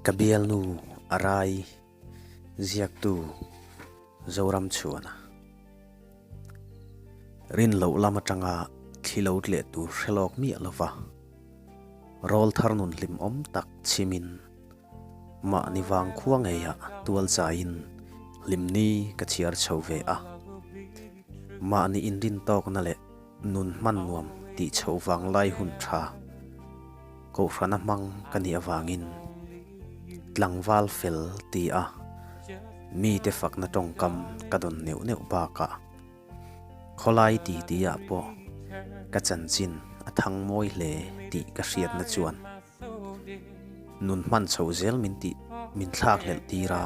Ka bialnu a rai ziaktu Zoram chhuana. Rin loh lam atanga thli lo tleh tur hre lawk miah lova rawl thar nun hlimawm tak chhimin mahni vang khua ngeiah tual chaiin hlimni ka chhiar chho ve a. Mahni inrintawkna leh nun hman nuam tih chho vang lai hun tha Kohhrana hmang ka nih avangin tlangval fel ti a mite fakna tawngkam ka dawn neuh neuh bakah khawlai ti ti ah pawh ka chanchin a thang mawi hle tih ka hriatna chuan nun hman chho zel min tih min thlak hlelh tir a,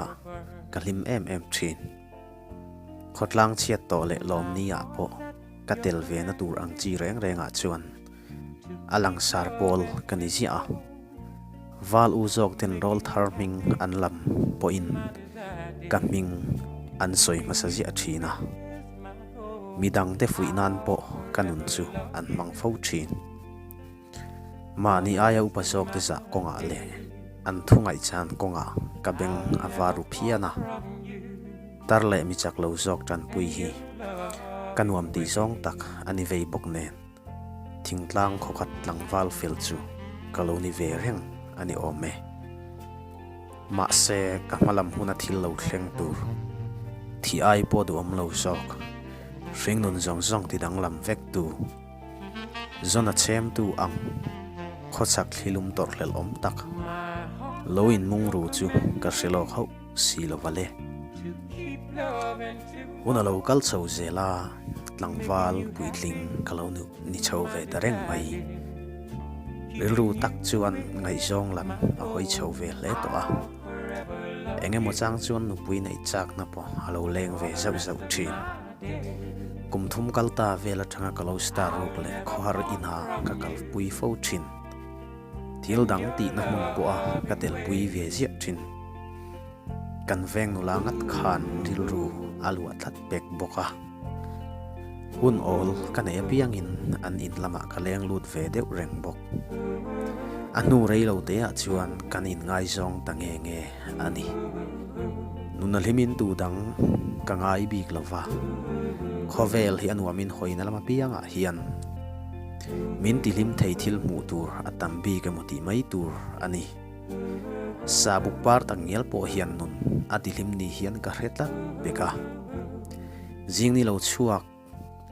ka hlim em em thin. Khawtlang chhiat tawh leh lawmni ah pawh ka tel ve na tur ang chi reng reng ah chuan a langsar pawl ka ni ziah a. Val u zawk ten rawl thar hming an lam pawhin ka hming an sawi hmasa ziah thin a. Midang te fuih nan pawh ka nun chu an hmang fo thin. Mahni aia upa zawk te zah kawngah leh an thu ngaihchan kawngah ka beng a va ru phian a. Tar leh mi chak lo zawk tanpui hi ka nuam tih zawng tak a ni vei bawk nen thingtlang khawkhat tlangval fel chu ka lo ni ve reng a ni awm e. Mahse ka hmalam huna thil lo thleng tur thi ai pawh duhawm lo zawk hringnun zawng zawng ti danglam vek tu. Zona chhemtu ang khawchhak thlilum tawrhhlelh awm tak lo inmung ru chu ka hre lawk hauh si lo va le. Hun a lo kal chho zel a, tlangval puitling ka lo ni chho ve ta reng mai. Rilru tak chuan ngaihzawng lam a hawi chho ve hle tawh a. Eng emaw chang chuan nupui neih chakna pawh a lo leng ve zauh zauh thin. Kum thum kal ta vel atanga ka lo star ruk leh khawhar inah ka kalpui fo thin. Thil dang tihna hmun pawha ka telpui ve ziah thin. Kan veng nula ngat khan rilru a luah tlat pek bawk a. Hun awl ka nei apiangin an in lamah ka leng lut ve deuh reng bawk. A hnu rei lo teah chuan kan inngaizawng ta nge nge a ni. Nuna hlimin tu dang ka ngai bik lo va, khawvel hi a nuamin hawina lam apiangah hian min tihlim thei thil hmuh tur a tam bik emaw tih mai tur a ni. Sabuk par tak ngial pawh hian nun a tihlim ni hian ka hre tlat pek a. Zing ni lo chhuak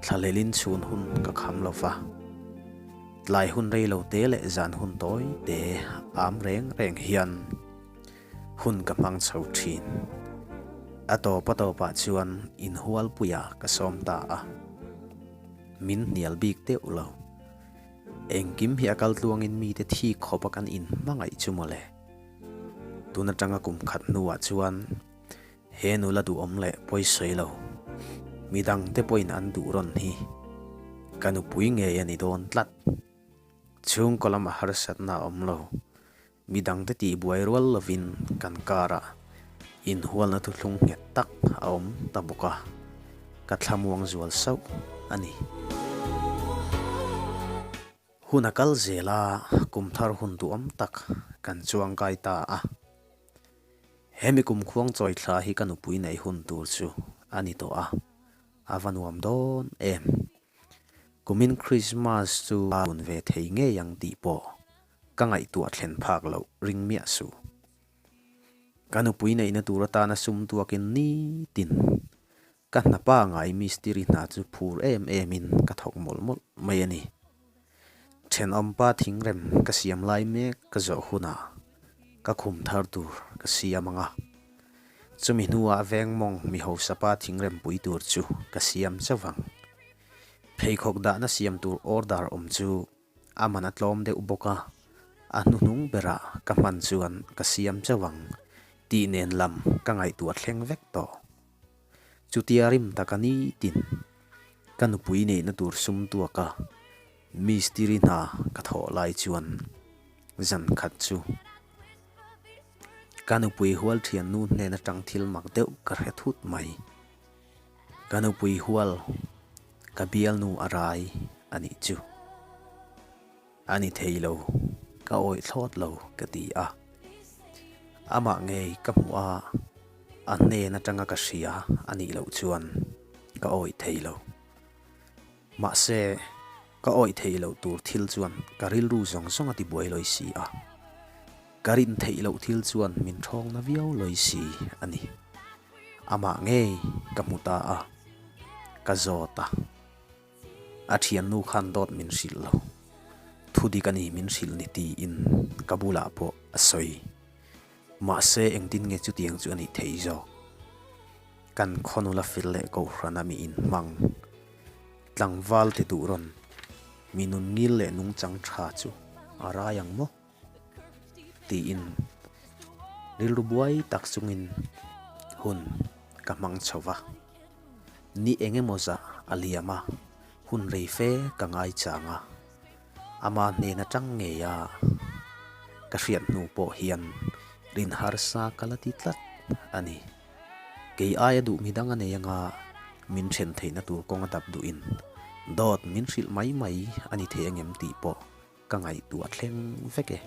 Thlalelin chhun hun ka kham lo va, tlai hun rei lo te leh zan hun tawi te am reng reng hian hun ka hmang chho thin. A tawp a tawpah chuan inhualpuiah ka sawm ta a, min hnial bik deuh lo. Engkim hi a kal tluangin mite thik khawpa kan inhmangaih chu mawle. Tun atanga kum khat hnuah chuan He nula duhawm leh pawisawi lo, midangte pawhin an duh rawn hi ka nupui ngei a ni dawn tlat. Chhungkaw lama harsatna a awm lo, midangte tihbuai rual lovin kan karah inhualna thuthlung nghet tak a awm ta bawk a, ka thlamuang zual sauh a ni. Hun a kal zel a, kum thar hun duhawm tak kan chuangkai ta a. Hemi kum khuang chawi thla hi ka nupui neih hun tur chu a ni tawh a, a va nuam dawn em. Kumin Christmas chu a hun ve thei ngei ang tih pawh ka ngaihtuah thlen phak loh ring miah suh. Ka nupui neihna tur atana sum tuakin nitin ka hnapa ngai mistiri hna chu phur em emin ka thawk mawlh mawlh mai a ni. Thenawmpa thingrem ka siam lai mek ka zawh hunah ka khum thar tur ka siam ang a, chumi hnuah vengmawng mi hosapa thingrem pui tur chu ka siam chauh ang. Pheikhawk dahna siam tur order awm chu a man a tlawm deuh bawk a, a hnuhnung berah ka hman chuan ka siam chauh ang tih nen lam ka ngaihtuah thleng vek tawh. Chutia rim taka nitin ka nupui neihna tur sum tuaka mistiri hna ka thawh lai chuan zan khat chu ka nupui hual thian nu hnen atang thil mak deuh ka hre thut mai. Ka nupui hual ka bialnu a rai a nih chu. A ni thei lo, ka awih thlawt lo ka ti a. Amah ngei ka hmuh a, a hnen atanga ka hria a nih loh chuan ka awih thei lo. Mahse, ka awih theih loh tur thil chuan ka rilru zawng zawng a tibuai lawi si a. Ka rin theih loh thil chuan min ṭhawng na viau lawi si a ni. Amah ngei ka hmu ta a, ka zawt a. A thiannu khan dawt min hrilh lo. Thu dik a ni min hrilh ni tiin ka bulah pawh a sawi. Mahse engtin nge chutiang chu a nih theih zawk? Kan khawnula fil leh kohhran a mi inhmang tlangval ti duh rawn mi nun ngil leh nungchang tha chu a rai ang maw? Tiin rilru buai tak chungin hun ka hmang chho va. Ni eng emaw zah a liam a, hun rei fe ka ngai chang a. Ama hnen atang ngei a ka hriat hnu pawh hian rin harsa ka la ti tlat a ni. Kei aia duh mi dang a nei anga min then theihna tur kawng a dap duhin dawt min hrilh mai mai a ni thei angem tih pawh ka ngaihtuah thleng vek e.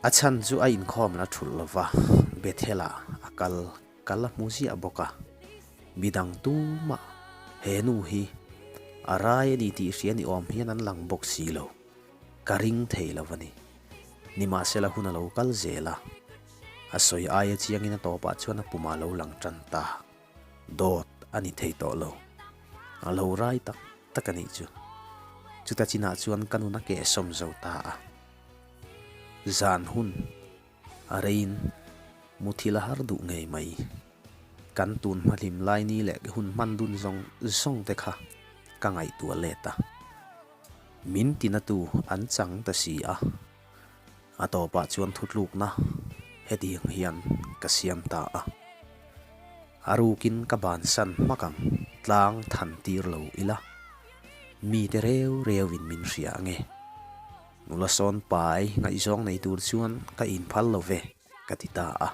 A chhan chu a inkhawm la thulh lova, Bethel-ah a kal ka la hmu ziah bawk a. Midang tumah he nu hi a rai a ni tih hria ni awm hian an lang bawk si lo. Ka ring thei lo a ni. Nimahsela hun a lo kal zel a, a sawi aia chiangin a tawpah chuan a pumah a lo lang tan ta. Dawt a ni thei tawh lo. A lo rai tak tak a nih chu. Chuta chinah chuan ka nun a kehsawm zo ta a. Zan hun a reiin muthil a har duh ngei mai. Kan tun hmahlim lai ni leh hun hman dun zawng zawng te kha ka ngaihtuah let a. Min tinatu an chang ta si a. A tawpah chuan thutlukna hetiang hian ka siam ta a. A rukin ka bansan hmak ang, tlang than tir lo ila. Mite reu reuin min hria ange. Nula sawn pai ngaihzawng nei tur chuan ka inphal lo ve, ka ti ta a.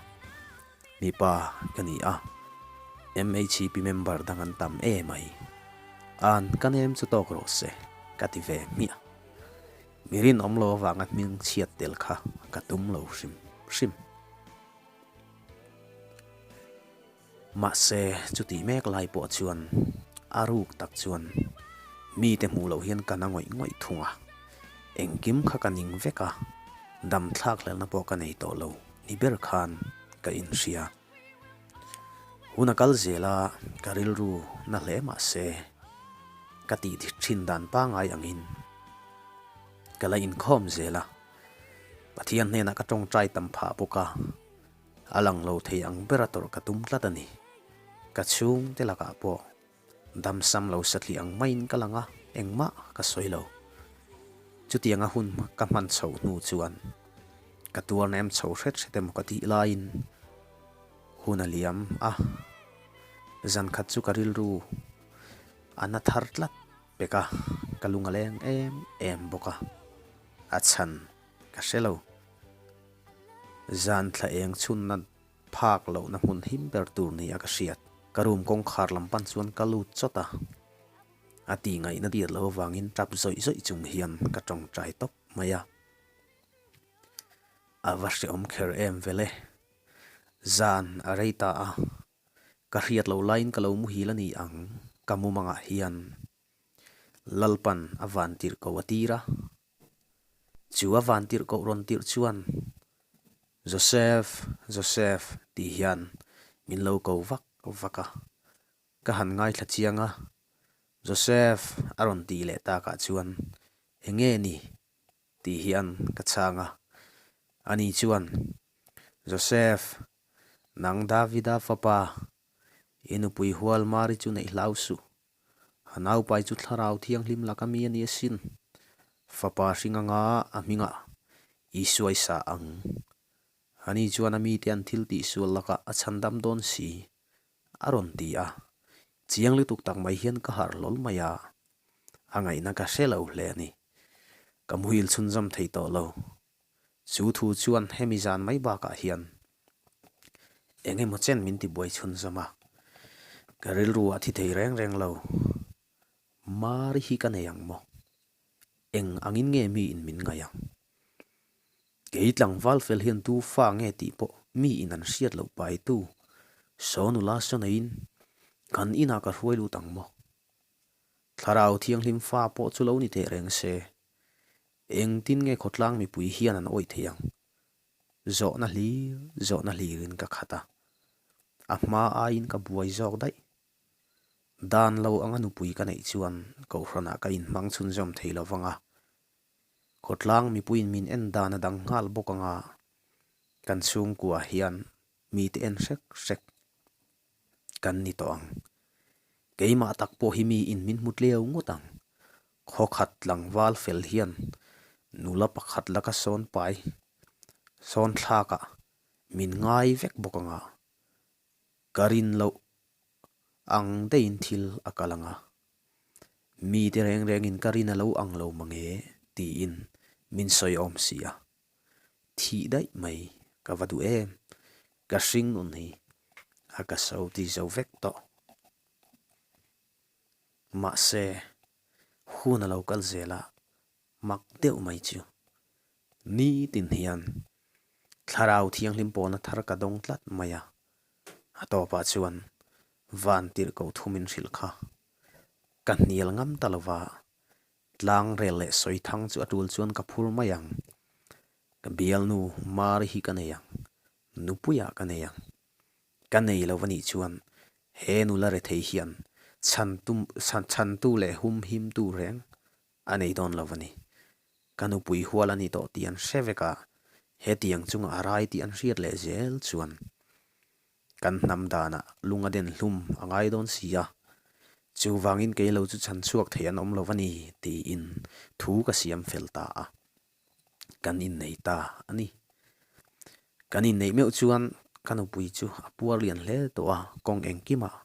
Mipa ka ni a, MHP member dang an tam e mai. An ka nem chu tawk rawh se, ka ti ve hmiah. Mi rinawm lo avanga hming chhiat tel kha ka tum lo hrim hrim. Mahse, chutih mek lai pawh chuan a ruk tak chuan mite hmuh loh hian ka na ngawih ngawih thung a. Engkim kha ka ning vek a, dam thlak hlelna pawh ka nei tawh lo ni ber khan ka inhria. Hun a kal zel a, ka rilru na hle mahse ka tih thin dan pangai angin ka la inkhawm zel a. Pathian hnenah ka tawngtai tam phah bawk a, a lang lo thei ang bera tawrh ka tum tlat a ni. Ka chhungte lakah pawh damsam lo satliah ang maiin ka lang a, engmah ka sawi lo. Chutianga hun ka hman chhoh hnu chuan ka tuar nem chho hret hret emaw ka tih laiin hun a liam a, zan khat chu ka rilru a na thar tlat pek a, ka lung a leng em em bawk a. A chhan ka hre lo. Zan thla eng chhunna phak lohna hmun him ber tur ni a ka hriat. Ka room kawngkhar lam pan chuan ka lut chawt a. A tih ngaihna diat loh avangin tap zawih zawih chung hian ka tawngtai tawp mai a. A va hreawm kher em vele. Zan a rei ta a. Ka hriat loh laiin ka lo muhil a ni ang ka mumangah hian. Lalpan a van tirh koh a tir a. Chu a van tirh koh rawn tirh chuan, Joseph, Joseph tih hian min lo ko vak vak a. Ka han ngaithla chiang a, Joseph a rawn tih leh takah chuan, Enge ni? tih hian ka chhang a. Ani chuan, Joseph, nang Davida fapa, i nupui hual Mari chu neih hlau suh. A naupai chu Thlarau Thianghlim laka mi a ni asin. Fapa hring anga a hmingah Isua i sa ang. Ani chuan a mite an thil tihsual lakah a chhandam dawn si, a rawn ti a. Chiang lutuk tak mai hian ka harh hlawl mai a, a ngaihna ka hre lo hle a ni. Ka muhil chhunzawm thei tawh lo. Chu thu chuan hemi zan mai bakah hian eng emaw chen min tibuai chhunzawm a, ka rilru a thi thei reng reng lo. Mari hi ka nei ang maw? Eng angin nge miin min ngaih ang? Kei tlangval fel hian tu fa nge tih pawh mi in an hriat loh paitu saw nula saw neiin kan inah ka hruai lut ang maw? Thlarau thianghlim fa pawh chu lo ni teh reng se, engtin nge khawtlang mipui hian an awih thei ang? Zawhna hlir zawhna hlirin ka khat a, a hma aiin ka buai zawk daih. Dan lo anga nupui ka neih chuan Kohhranah ka inhmang chhunzawm thei lo vang a, Khawtlang mipuiin min en dan a dang nghal bawk anga kan chhungkua hian mite en hrek hrek kan ni tawh ang. Keimah tak pawh hi miin min hmu tleu ngawt ang. Khawkhat tlangval fel hian nula pakhat laka sawn pai sawn thlakah min ngai vek bawk anga ka rin loh ang deihin thil a kal ang a, mite reng rengin ka rin a lo ang lo mange tiin min sawi awm si a, thih daih mai ka va duh em, ka hring nun hi a ka so ti zo vek tawh. Mahse, hun a lo kal zel a, Mak deuh mai chu. Nitin hian Thlarau Thianghlim pawlna thar ka dawng tlat mai a. A tawpah chuan van tirh ko thum in hrilh kha. Ka hnial ngam ta lova, tlang rel leh sawi thang chu a tul chuan ka phur mai ang. Ka bialnu Mari hi ka nei ang, nupuiah ka nei ang. Ka nei lo a nih chuan he nula rethei hian chhantu leh humhimtu reng a nei dawn lo a ni. Ka nupui hual a ni tawh tih an hre vek a, hetiang chunga a rai tih an hriat leh zel chuan kan hnam danah lung a den hlum a ngai dawn si a, chuvangin kei lo chu chhan chhuak thei an awm lo a ni tiin thu ka siam fel ta a, kan innei ta a ni. Kan inneih meuh chuan ka nupui chu a puar lian hle tawh a, kawng engkimah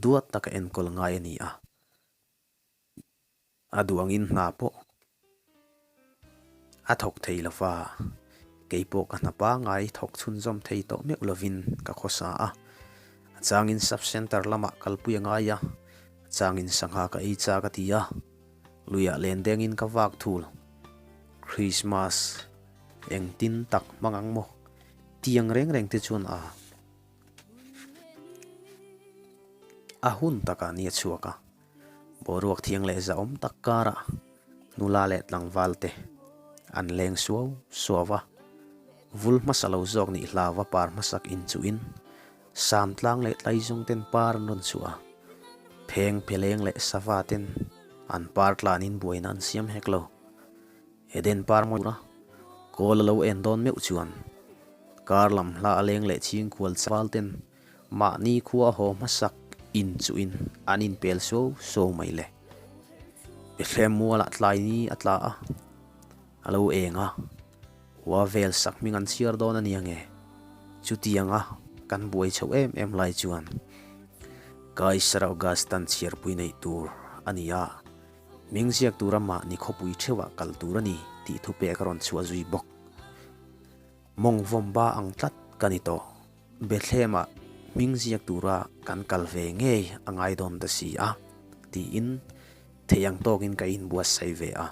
duat taka enkawl ngai a ni a. A duh angin hna pawh a thawk thei lo va, kei pawh ka hna pangai thawk chhunzawm thei tawh meuh lovin ka khawsa a. A changin sub centre lamah kalpui a ngai a, a changin sangha ka ei chak a ti a, luiah len dengin ka vak thul. Christmas engtin tak hmang ang maw? Tiang reng reng te chuan a. A hun takah ni a chhuak a. Boruak thiang leh zahawm tak karah nula leh tlangval te an leng suau suau a, vul hmasa lo zawk nih hlauva par hmasak inchuhin sam tlang leh tlaizawng ten par an rawn chhuah a, pheng pheleng leh sava ten an par tlanin buaina an siam hek lo. Eden par mawi tura kawl a lo en dawn meuh chuan kar lam hla a leng leh chhingkhual val ten Mahni khua haw hmasak in chuhin an inpel suau suau mai le. Bethlehem mualah tlai ni a tla a, a lo eng a, khua vel sak hming an chhiar dawn a nia nge? Chutianga kan buai chhoh em em lai chuan Kaisar Augustan chhiarpui neih tur a ni a, hming ziak tura mahni khawpui theuhah kal tur a ni tih thupek a rawn chhuah zui bawk. Mawng vawmba ang tlat ka ni tawh. Bethlehem-ah hming ziak tura kan kal ve ngei a ngai dawn ta si a, tiin thei ang tawkin ka inbuatsaih ve a.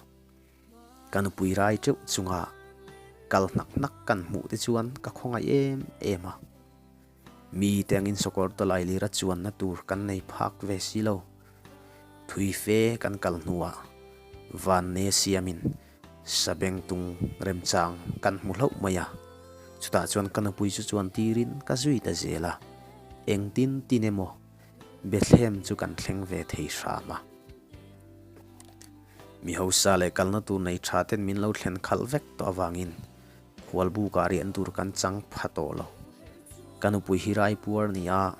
Ka nupui rai teuh chunga kal hnak hnak kan hmuh te chuan ka khawngaih em em a. Mi te angin sawkawr tawlai lira chuanna tur kan nei phak ve si lo. Thui fe kan kal hnuah Vanne siamin Sabengtung remchang kan hmu hlauh mai a, chutah chuan ka nupui chu chuan tirin ka zui ta zel a, engtin tin emaw Bethlehem chu kan thleng ve thei hram a. Mi hausa leh kalna tur nei tha ten min lo thlen khalh vek tawh avangin khualbukah rian tur kan chang pha tawh lo. Ka nupui hi raipuar ni a,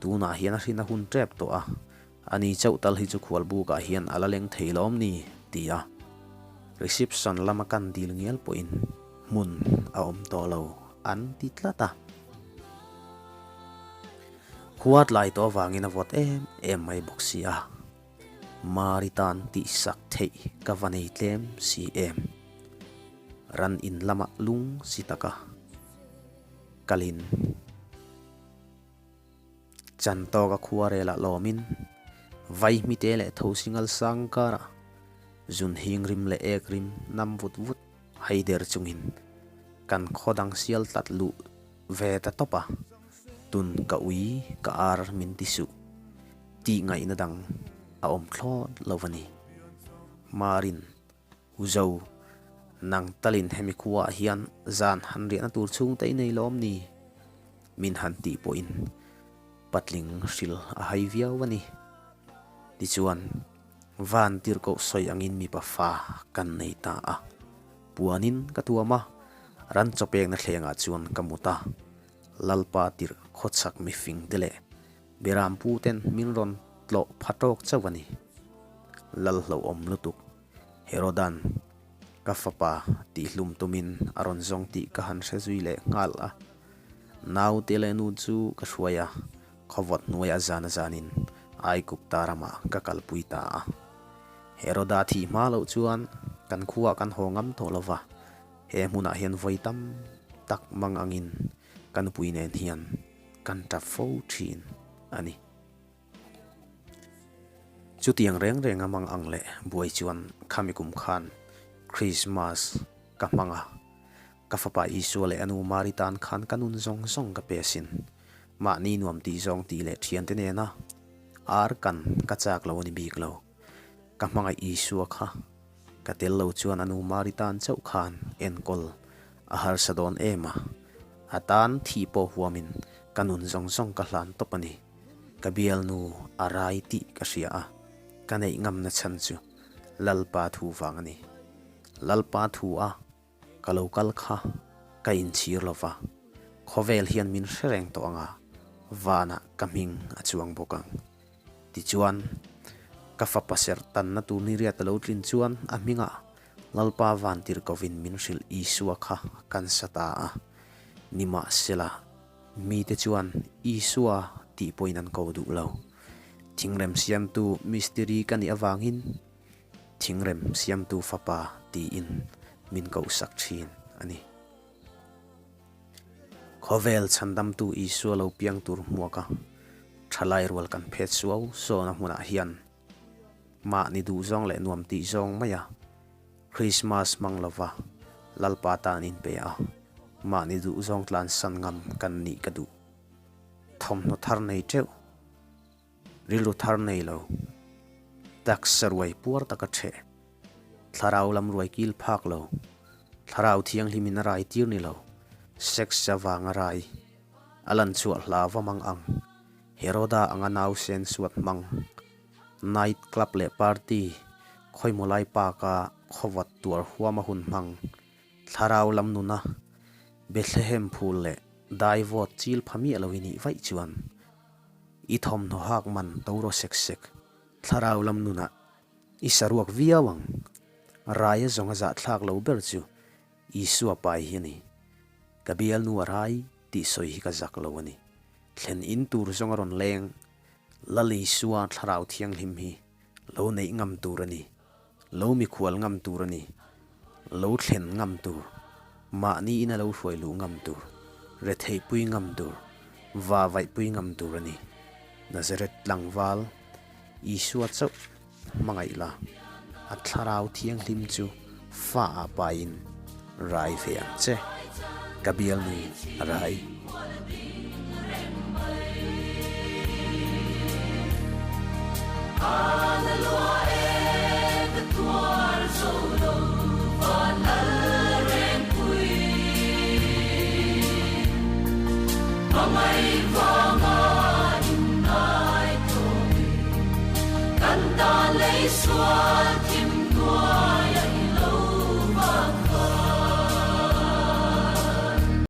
tunah hian a hrin a hun tep tawh a, A ni chauh tal hi chu khualbukah hian a la leng thei lawm ni? ti a reception lama kan dil ngial pawhin hmun a awm tawh lo an ti tlat a. Khua tlai tawh avangin a vawt em em mai bawk si a, Mari tan tihsak theih ka va nei tlem si em. Ran in lamah lung si taka kalin. Chan tawk a khua relah lawmin vaihmite leh thosingal sang karah zun hing rim leh ek rim nam vut vut hai der chungin. Kan khaw dang sial tlat luh ve ta tawp a, tun ka ui ka ar min ti suh tih ngaihna dang a awm thlawt lo a ni. Marin, U Zo, nang talin hemi khuaah hian zan han riahna tur chhung te i nei lawm ni? Min han tih pawhin patling hril a hai viau a ni. Tichuan, van tirhkoh sawi angin mipa fa kan nei ta a. Puanin ka tuam a, ran chawpekna thlengah chuan ka mut a. Lalpa tirh khawchhak mifing te leh Berampu ten min rawn tlawh pha tawk chauh a ni. Lal hlauhawm lutuk Herodan ka fapa tihhlum tumin a rawn zawng tih ka han hre zui leh nghal a. Naute leh nu chu ka hruai a, khawvawt hnuaiah zan a zanin Aigupta ramah ka kalpui ta a. Heroda thih hma loh chuan kan khuaah kan haw ngam tawh lo va, he hmunah hian vawi tam tak mang angin ka nupui nen hian kan tap fo thin a ni. Chutiang reng reng a mang ang leh buai chuan khami kum khan Christmas ka hmang a, ka fapa Isua leh a nu Mari tan khan ka nun zawng zawng ka pe asin. Mahni nuam tih zawng tih leh thiante nena ar kan ka chak lo a ni bik lo. Ka hmangaih Isua kha ka tel lo chuan a nu Mari tan chauh khan enkawl a harsa dawn em a, a tan thih pawh huamin ka nun zawng zawng ka hlan tawp a ni. Ka bialnu a rai tih ka hria a, ka neih ngamna chhan chu Lalpa thu vang a ni. Lalpa thu a ka lo kal kha ka inchhir lo va, khawvel hian min hre reng tawh ang a, vanah ka hming a chuang bawk ang. Tichuan, ka fapa serh tanna tur ni riat a lo tlin chuan a hmingah Lalpa vantirhkovin min hrilh Isua kha kan sa ta a, nimahsela, Mite chuan Isua tih pawhin an ko duh lo. Thingrem siamtu mistiri ka nih avangin Thingrem siamtu fapa tiin min kohsak thin a ni. Khawvel chhandamtu Isua lo piang tur hmuaka thalai rual kan phet suau suauna hmunah hian mahni duhzawng leh nuam tih zawng maia Krismas hmang lova Lalpa tan inpe a, mahni duhzawng tlansan ngam kan nih ka duh. Thawmhnaw thar nei teuh, rilru thar nei lo, taksa ruai puar taka ṭheh, thlarau lam ruai kil phak lo, thlarau thianghlimin a rai tir ni lo, sex avanga rai, a lan chhuah hla va mang ang, Heroda anga nausen suat hmang. Night club leh party, khawimaw lai park-a khawvat tuar huama hun hmang, thlarau lam nuna Bethlehem phul leh dai vawt chil pha miah lo i nih vaih chuan i thawmhnaw hak man to rawh sek sek, thlarau lam nunah i saruak viau ang. Raia zawnga zahthlak lo ber chu Isua pai hi a ni. Ka bialnu a rai tih sawi hi ka zak lo a ni. Thlen in tur zawng a rawn leng. Lal Isua Thlarau Thianghlim hi lo neih ngam tur a ni, lo mikhual ngam tur a ni, lo thlen ngam tur, mahni ina lo hruai luh ngam tur, retheihpui ngam tur, vavaihpui ngam tur a ni. Nazareth tlangval Isua chauh hmangaih la, a Thlarau Thianghlim chu fa ah pain rai ve ang che, ka bialnu a rai. Kan ta lei sual thim hnuai.